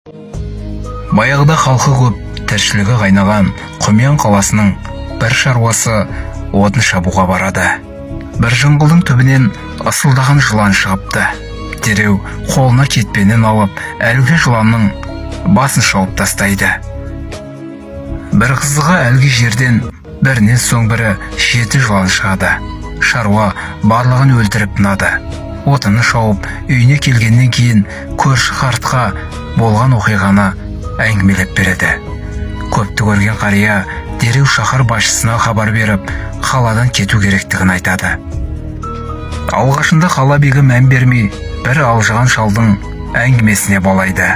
Баяғыда халқы көп, тіршілігі қайнаған Құмиян қаласының бір шаруасы отын шабуға барады. Бір жыңғылдың түбінен ысылдаған жылан шығыпты. Дереу қолына кетпенін алып, әлгі жыланның басын шауып тастайды. Бір қызығы, әлгі жерден бірінен соң бірі 7 жылан шығады. Шаруа барлығын өлтіріп тынады. Отыны шауып, үйіне келгеннен кейін көрші қартқа болған оқиғаны әңгімелеп береді. Көпті көрген қария дереу шаһар басшысына хабар беріп, қаладан кету керектігін айтады. Алғашында қала бегі мән бермей, бір алжыған шалдың әңгімесіне балайды.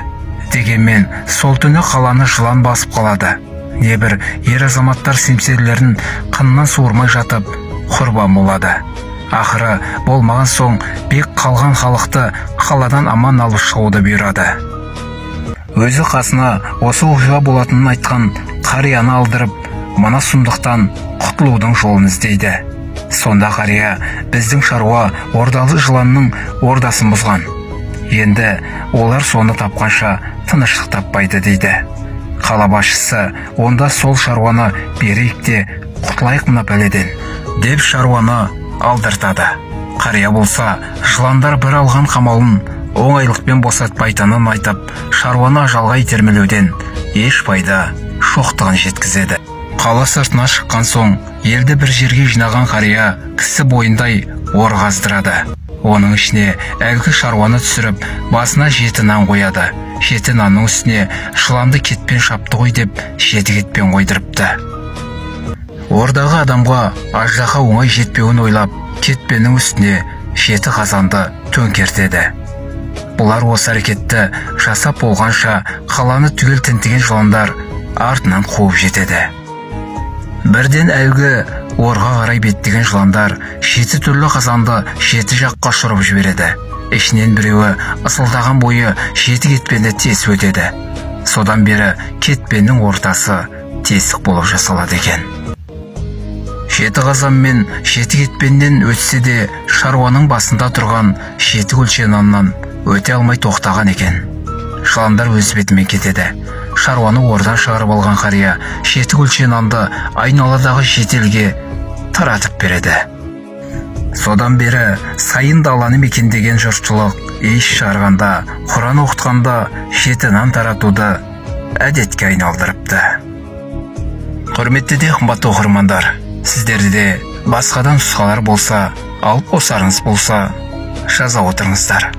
Дегенмен сол түні қаланы жылан басып қалады. Небір ер азаматтар семсерлерін қыннан суырмай жатып құрбан болады. Ақыры болмаған соң бек қалған халықты қаладан аман алып шығуды бұйырады. Өзі қасына осы оқиға болатынын айтқан қарияны алдырып, мына сұмдықтан құтылудың жолын іздейді. Сонда қария: «Біздің шаруа ордалы жыланның ордасын бұзған. Енді олар соны тапқанша тыныштық таппайды», – дейді. Қала басшысы: «Онда сол шаруаны берейік те құтылайық мына пәледен», – деп шаруаны алдыртады. Қария болса, жыландар бір алған қамалын оңайлықпен босатпайтынын айтып, шаруаны ажалға итермелеуден еш пайда жоқтығын жеткізеді. Қала сыртына шыққан соң елді бір жерге жинаған қария кісі бойындай ор қаздырады. Оның ішіне әлгі шаруаны түсіріп, басына 7 нан қояды. 7 нанның үстіне жыланды кетпен шапты ғой деп 7 кетпен қойдырыпты. Ордағы адамға аждаһа оңай жетпеуін ойлап, кетпеннің үстіне 7 қазанды төңкертеді. Бұлар осы әрекетті жасап болғанша қаланы түгел тінтіген жыландар артынан қуып жетеді. Бірден әлгі орға қарай беттеген жыландар 7 түрлі қазанды 7 жаққа ұшырып жібереді. Ішінен біреуі ысылдаған бойы 7 кетпенді тесіп өтеді. Содан бері кетпеннің ортасы тесік болып жасалады екен. 7 қазан мен 7 кетпеннен өтсе де, шаруаның басында тұрған 7 күлше наннан өте алмай тоқтаған екен. Жыландар өз бетімен кетеді. Шаруаны ордан шығарып алған қария 7 күлше нанды айналадағы 7 елге таратып береді. Содан бері сайын даланы мекендеген жұртшылық еш шығарғанда, Құран оқытқанда 7 нан таратуды әдетке айналдырыпты. Құрметті де қымбатты оқырмандар, сіздерде басқадан нұсқалар болса, алып қосарыңыз болса, жаза отырыңыздар.